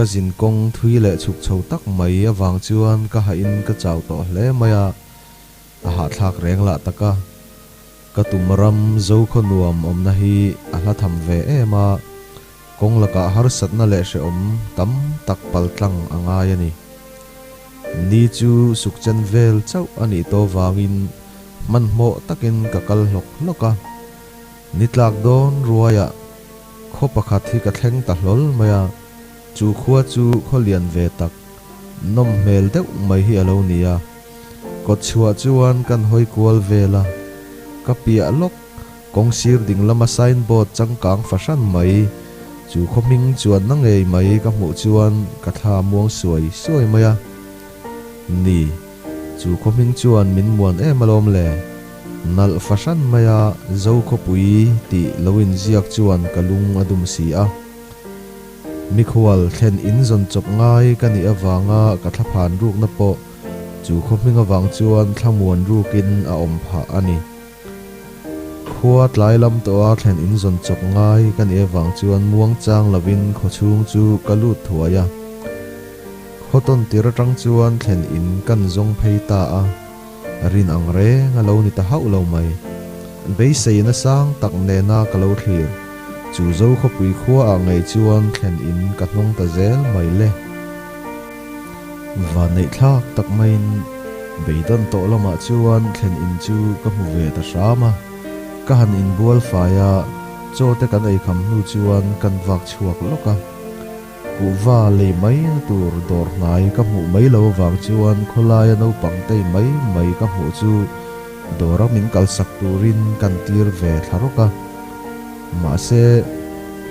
Ka zinkawng thui leh chhuk chho tak mai avang chuan ka hahin ka chau tawh hle mai a, a hahthlak reng lah tak a. Ka tum ram Zokhaw nuam awmna hi a hla tham ve em a, kawng lakah harsatna leh hrehawm tam tak paltlang a ngai a ni. Ni chu sukchen vel chauh a nih tawh vangin hmanhmawh takin ka kal hlawk hlawk a. Ni tlak dawn ruaiah khaw pakhat hi ka thleng ta hlawl mai a, chu khua chu khaw lian ve tak, nawm hmel deuh mai hi a lo ni a. Kawt chhuah chuan kan hawi kual vel a, ka piah lawk kawng sir ding lama signboard changkang fahran mai, chu khaw hming chuanna ngei mai ka hmuh chuan ka thla muang suai suai mai a. Ni, chu khaw hming chuan min muan em alawm le. Nalh fahran maia Zo khawpui tih lo inziak chuan ka lung a dum si a. Mikhual thlen in zawn chawp ngai ka nih avanga ka thlaphan rukna pawh chu khaw hming avang chuan thlamuan rukin a awm phah a ni. Khua tlai lam tawha thlen in zawn chawp ngai ka nih avang chuan muangchang lovin khawchhung chu ka lut thuai a. Khaw tawn tir atang chuan thlen in kan zawng phei ta a. Rin ang reng a lo ni ta hauh lo mai. Beiseina sang tak nena ka lo thlir. Chu zo khawpui khua ah ngei chuan thlen in ka hnawng ta zel mai le. Vanneih thlak tak maiin beidawn tawh lamah chuan thlen in chu ka hmu ve ta hram a. Ka han inbual fai a, chaw te kan eikham hnu chuan kan vak chhuak lawk a. Kuhva lei mai na tur dawr hnai ka hmuh mai lo avang chuan khawlaia naupang tei mai mai ka hmuh chu dawra min kalsak turin kan tir ve thla rawk a. Mahse,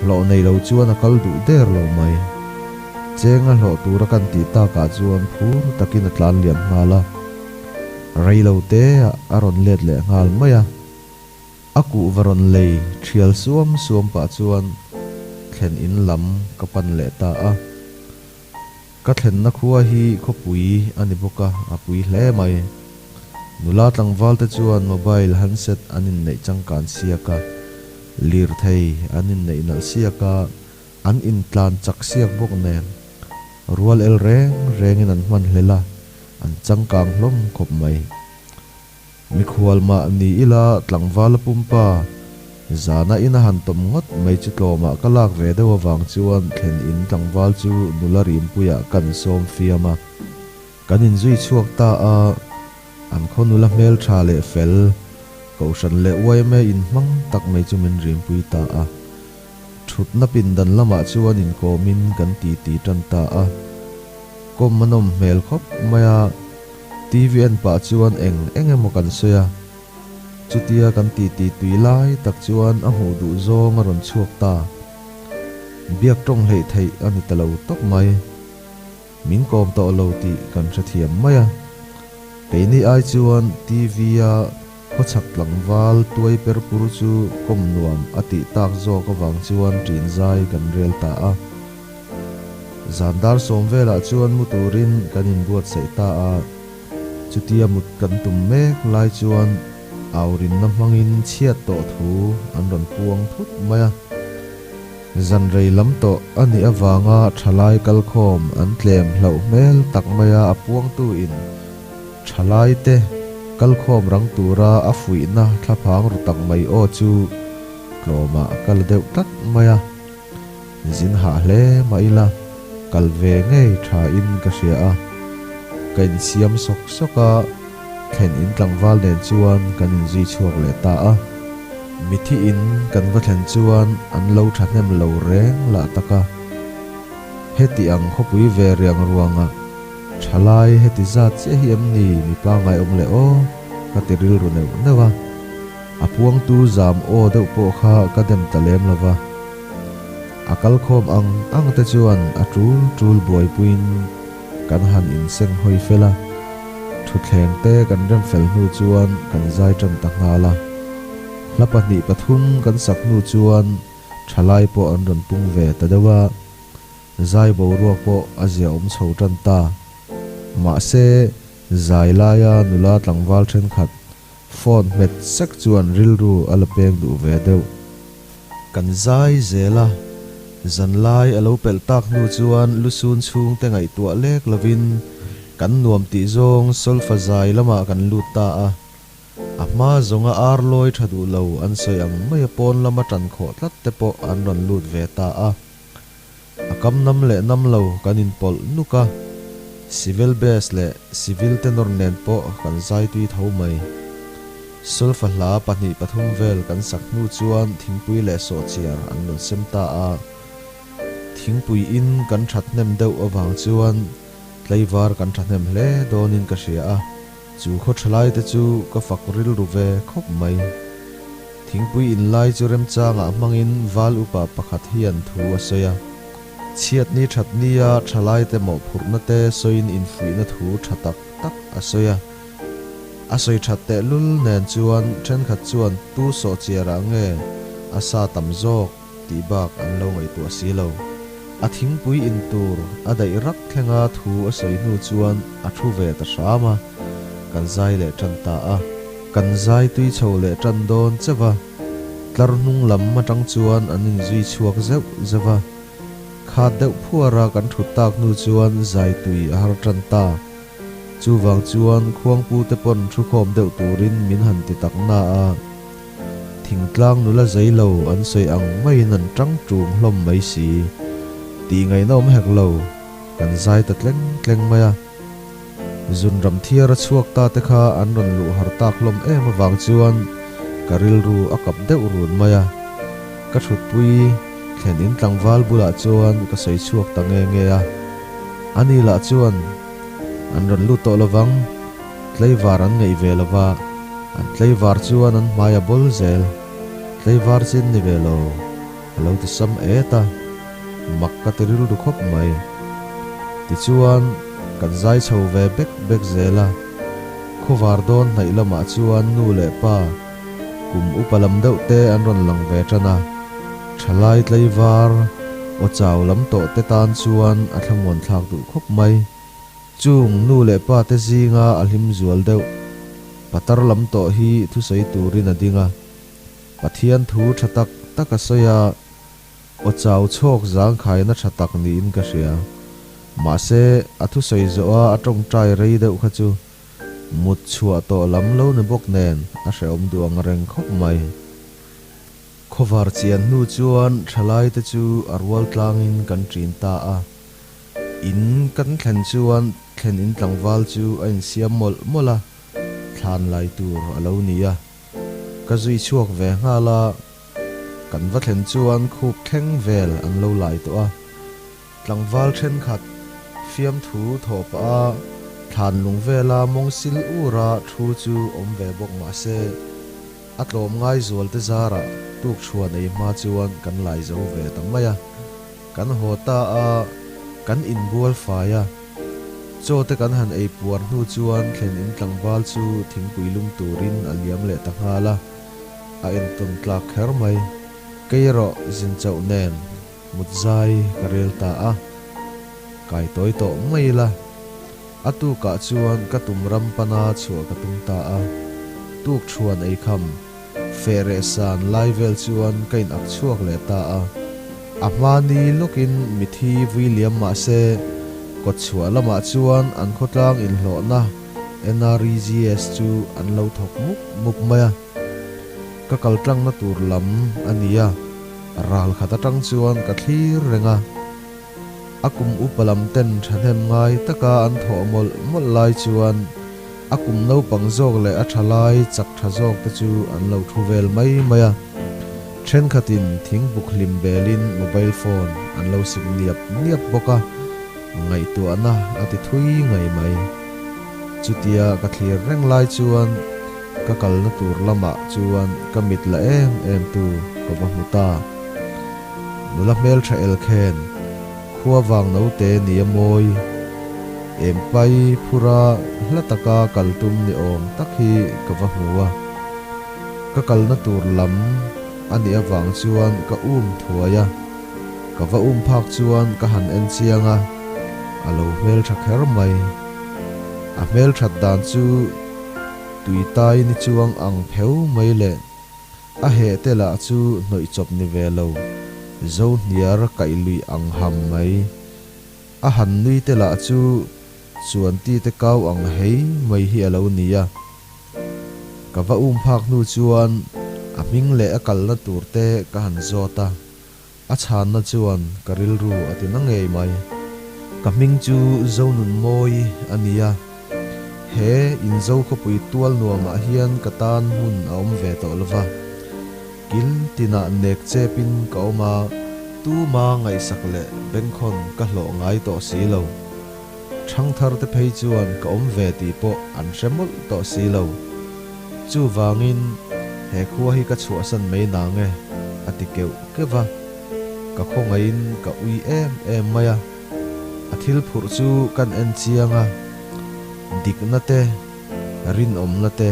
hlawh nei lo chuan a kal duh der lo mai. Chenga hlawh tura kan tih takah chuan phur takin a tlan liam nghal a. Rei lo te ah a rawn let leh nghal mai a. A kuhva rawn lei thial suam suam pah chuan thlen in lam ka pan leh ta a. Ka thlenna khua hi khawpui a ni bawk a, a pui hle mai. Nula tlangval te chuan mobile handset an inneih changkan siak a, lirthei an inneih nalh siak a, an intlan chak siak bawk nen rual el reng rengin an hman hlel a, an changkang hlawm khawp mai. Mikhual mah ni ila tlangval a pumpa, zana ina han tawm ngawt mai chu tlawmah ka lak ve deuh avang chuan thlen in tlangval chu nula rimpuiah kan sawm fiam a. Kan inzui chhuak ta a, an khaw nula hmeltha leh fel, kohhran leh yma inhmang tak mai chu min rimpui ta a. Thutna pindan lamah chuan inkawmin kan titi tan ta a. Kawm a nawm hmel khawp mai a. TV en pah chuan eng eng emaw kan sawi a, chutia kan titi tui lai tak chuan a hmuh duh zawng a rawn chhuak ta. Biak tawng hleih theih a ni ta lo tawp mai. Min kawm tawh lo tih kan hrethiam mai a. Keini ai chuan TV a khawchhak tlangval tuai per pur chu kawm nuam a tih tak zawk avang chuan ṭin zai kan rel ta a. Zan dar sawm velah chuan mu turin kan inbuatsaih ta a, chutia mut kan tum mek lai chuan aurinna hmangin chhiat tawh thu an rawn puang thut mai a. Zan rei lam tawh a nih avanga thalai kalkhawm an tlem hlauh hmel tak maia a puangtuin thalaite kalkhawm rang tura a fuihna thlaphang ru tak mai aw chu tlawmah ka la deuh tlat mai a. Zin hah hle mah ila, kal ve ngei tha in ka hria a. Ka insiam sawk sawk a, thlen in tlangval nen chuan kan inzui chhuak leh ta a. Mithi in kan va thlen chuan an lo thahnem lo reng lah tak a. Heti ang khawpui ve riang ruanga thalai heti zat chiah hi em ni mi pangngai awm leh aw ka ti rilru neuh neuh a. A puangtu zam aw deuh pawh kha ka dem ta lem lo va. A kalkhawm ang ang te chuan a tul tul buaipuiin kan han inseng hawi fel a, thutthleng te kan rem fel hnu chuan kan zai tan ta nghal a. Hla pahnih pathum kan sak hnu chuan thalai pawh an rawn pung ve ta deuh a, zai boruak pawh a ziaawm chho tan ta. Mahse, zai laia nula tlangval thenkhat Phone hmet sek chuan rilru a la peng duh ve deuh. Kan zai zel a. Zanlai a lo pelh tak hnu chuan lusun chhungte ngaihtuah lek lovin kan nuam tih zawng solfa zai lamah kan lut ta a. A hma zawnga ar lawi tha duh lo an sawi ang maia pawn lama tan khawh tlat te pawh an rawn lut ve ta a. A kam nam leh nam lo kan inpawlh nuk a, civil base leh civil tenor nen pawh kan zai tui tho mai. Sulfa hla pahnih pathum vel kan sak hnu chuan thingpui leh sawhchiar an rawn sem ta a. Thingpui in kan that hnem deuh avang chuan tleivar kan thahnem hle dawnin ka hria a. Chu khaw thalai te chu ka fak rilru ve khawp mai. Thingpui in lai chu remchangah hmangin val upa pakhat hian thu a sawi a. Chhiatni thatnia thalai te mawhphurhna te sawiin infuihna thu tha tak tak a sawi a. A sawi that tehlul nen chuan thenkhat chuan tu sawhchiarah nge a sa tam zawk tih bak an lo ngaihtuah si lo. A thingpui in tur a daih rak thlenga thu a sawi hnu chuan a thu ve ta hram a, kan zai leh tan ta a. Kan zai tui chho leh tan dawn cheuh a, tlar hnung lam atang chuan an inzui chhuak zeuh zeuh a. Khat deuh phuara kan thut tak hnu chuan zai tui a har tan ta. Chuvang chuan khuangpute pawn thukhawm deuh turin min han ti tak na a. Thingtlang nula zei lo an sawi ang maiin an tang ṭung hlawm mai si. Tih ngaihna awm hek lo, kan zai ta tleng tleng mai a. Zunram thiar a chhuak ta te kha an rawn luh har tak hlawm em avang chuan ka rilru a kap deuh run mai a. Ka thutpui thlen in tlangval bulah chuan ka sawi chhuak ta nge nge a. Ani lah chuan an rawn lut tawh lovang. Tleivar an ngaih ve lova, an tleivar chuan an hmai a bawl zel. Tleivar chin ni ve lo, a lo ti sam et a, mak ka ti rilru khawp mai. Tichuan, kan zai chho ve bek bek zel a, khawvar dawn hnaih lamah chuan nu leh pa, kum upa lam deuh te an rawn lang ve tan a, thalai tleivar aw chau lam tawh te tan chuan a thlamuan thlak duh khawp mai. Chung nu leh pa te zinga a hlim zual deuh. Patar lam tawh hi thusawi turin a ding a. Pathian thu tha tak tak a sawi a, aw chau chhawk zangkhaina tha tak niin ka hria. Mahse, a thusawi zawh a a tawngtai rei deuh kha chu mut chhuah tawh lam lo ni bawk nen a hrehawm duh ang reng khawp mai. Khawvar chian hnu chuan thalaite chu a rual tlangin kan ṭin ta a. In kan thlen chuan thlen in tlangval chu a insiam mawlh mawlh a, thlan lai tur a lo ni a. Ka zui chhuak ve nghal a, kan va thlen chuan khup thleng vel an lo lai tawh a. Tlangval thenkhat fiamthu thawh pah a, thlan lung vela mawng sil ura thu chu awm ve bawk mah se, a tlawm ngai zual te zarah tukchhuan ei hma chuan kan lai zo ve ta mai a. Kan haw ta a, kan inbual fai a. Chaw te kan han ei puar hnu chuan thlen in tlangval chu thingpui lum turin a liam leh ta nghal a, a entawn tlak kher mai. Kei erawh zin chauh nen mut zai ka rel ta a, kai tawi tawh mai ila. A tukah chuan ka tum ram pana chhuah ka tum ta a, tuk thuan ei kham. Feh reh san lai vel chuan ka in ak chhuak leh ta a. A hma ni lawkin mithi vui liam mah se, kawtchhuah lamah chuan an khawtlang inhlawhna NREGS chu an lo thawk mup mup mai a. Ka kal tlangna tur lam a ni a, ral khat atang chuan ka thlir reng a. A kum upa lam ten thahnem ngai taka an thawh mawlh mawlh lai chuan a kum naupang zawk leh a tha lai chak tha zawk te chu an lo thu vel mai mai a. Thenkhatin thingbuk hlim belin mobile phone an lo sik niap niap bawk a, ngaihtuahna a ti thui ngei mai. Chutia ka thlir reng lai chuan ka kalna tur lamah chuan ka mit la em em tu ka va hmu ta. Nula hmeltha elkhen, khua vang naute ni a mawi, em pai phura hla taka kal tum ni awm tak hi ka va hmu a. Ka kalna tur lam a nih avang chuan ka um thuai a, ka va um phak chuan ka han en chiang a, a lo hmeltha kher mai. A hmelthat dan chu tuitai ni chuang ang pheu mai le. A heh te lah chu hnawih chawp ni ve lo. Zohniar kaih luih ang ham mai. A han nui te lah chu chuanti te kau ang hei mai hi a lo ni a. Ka va um phak hnu chuan a hming leh a kalna tur te ka han zawt a. A chhanna chuan ka rilru a ti na ngei mai. Ka hming chu Zonunmawi a ni a, he Inzo khawpui tual nuamah hian ka tan hmun a awm ve tawh lo va. Kil tinah nek chepin ka awm a, tuma ngaihsak leh bengkhawn ka hlawh ngai tawh si lo. Thangthar te phei chuan ka awm ve tih pawh an hre mawlh tawh si lo. Chuvangin he khua hi ka chhuahsan mai nang e, a ti keuh keuh va. Ka khawngaihin ka ui em em mai a. A thil phurh chu kan en chiang a, dikna te, rinawmna te,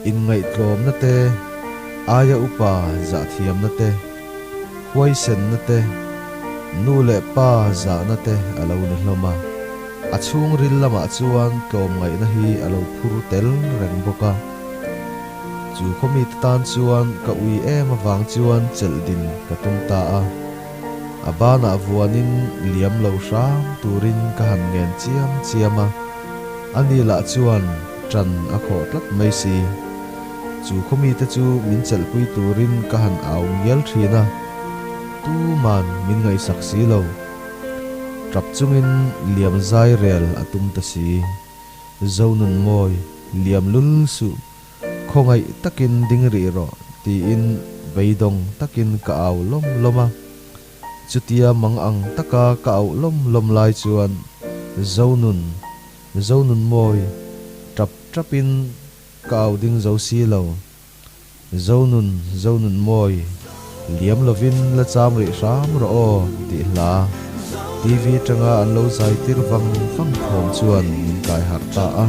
inngaihtlawmna te, aia upa zahthiamna te, huaisenna te, nu leh pa zahna te a lo ni hlawm a. A chhungril lamah chuan tlawmngaihna hi a lo phur tel reng bawk a. Chu khawmite tan chuan ka ui em avang chuan chelh din ka tum ta a. A banah vuanin liam lo hram turin ka han ngen chiam chiam a. Ani lah chuan ṭan a khawh tlat mai si. Chu khawmite chu min chelhpui turin ka han au ngial ṭhin a, tuman min ngaihsak si lo. Ṭap chungin liam zai rel a tum ta si. Zonunmawi, liam lul suh, khawngaih takin ding rih rawh, tiin beidawng takin ka au lawm lawm a. Chutia mang ang taka ka auh lawm lawm lai chuan Zonun, Zonunmawi, ṭap ṭapin Ka au ding zo si lo. Zonun, Zonun mawi, liam lovin la cham rih hram rawh aw tih hla TV atanga an lo zai tir vang vang thawm chuan min kai harh ta a.